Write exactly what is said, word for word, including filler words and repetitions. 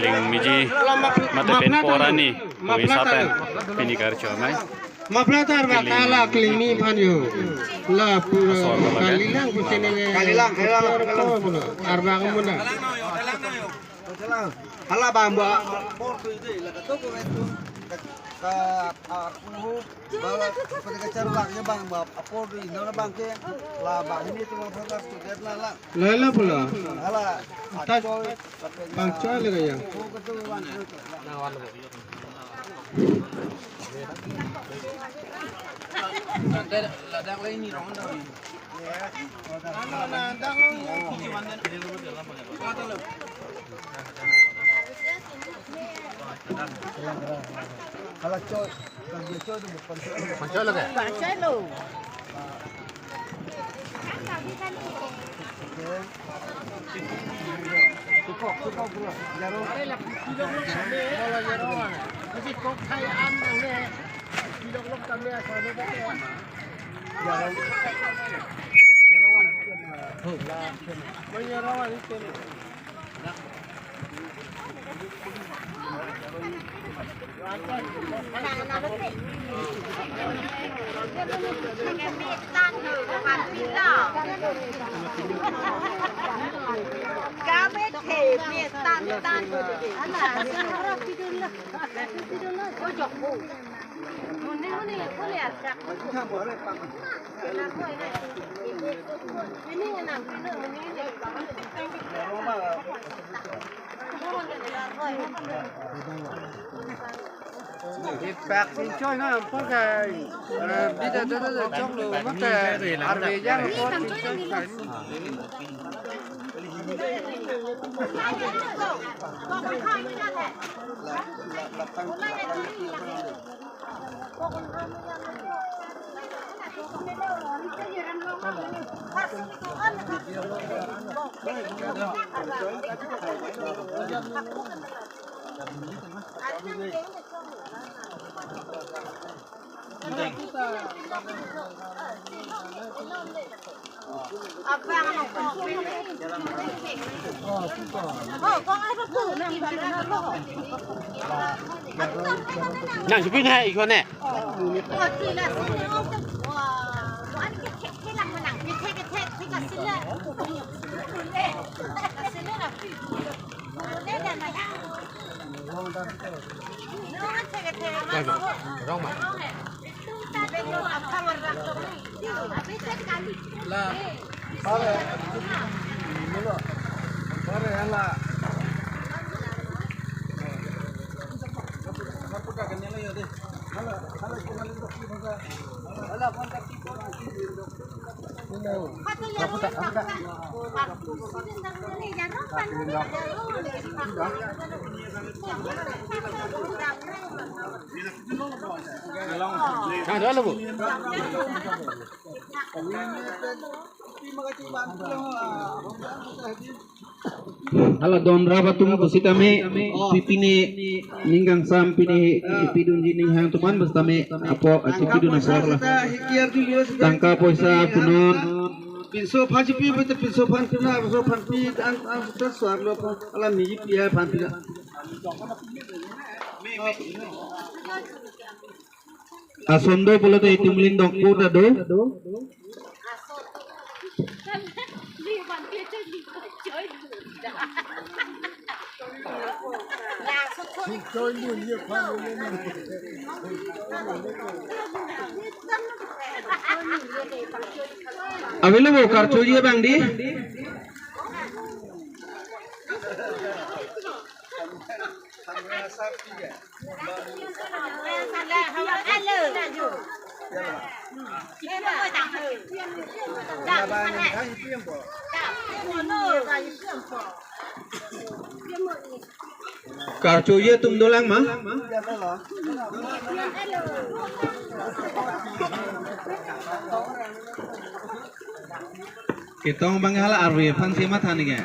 Ling miji mate pen porani, ko isa pen pini karcho mai. Mapla tar ba ta la klingmi aphan yo. La pura asor ko lage. Kalilang pusene. Kalilang, kalilang, kalilang. Arbang muna. Hala bang ba. Ka, ka, Bala, pada kacharlak ya bang, bap, apor di, nana bang ke, la bang ini tu bang fokus tu dia na lang. Lala pula. Hala, ta, bang choi lagi ya. Aku ketu bang. Hala choi, kan dia choi tu bukan choi. Bukan choi lagi. Bukan choi lo. Tukok, tukok dulu. Jaro. Kalau jaro mana? Masih kok hai am nang ne. Pilok lok kami asal ne. Jaro. Jaro. Jaro. Jaro. Ipak si choi na, ampon ka, eh, bida da da da chok lo, mate, arve jang ampon si choi. Nang sipin hai ikon ne. Rong ma. La. Pare. Mulo. Pare hala. Hala, hala, hala, hala, hala, hala, hala, hala, hala, hala, Hala, don rap atum pusitame, pipine ning kangsam pine, pidunji ning hang tuman pusitame, apo, chipidun apor la. Tangka poisa punon. Pinso phan chipi, pinso phan pina, pinso phan pi, an, an, ta suar lo phan, alam ni pi hai phan pina. Ason do pulote itum lindok po ta do. Avelo bo karchoji abang di. Karchoji atum dolang ma? Ketong abang hala arve aphan si matha neke.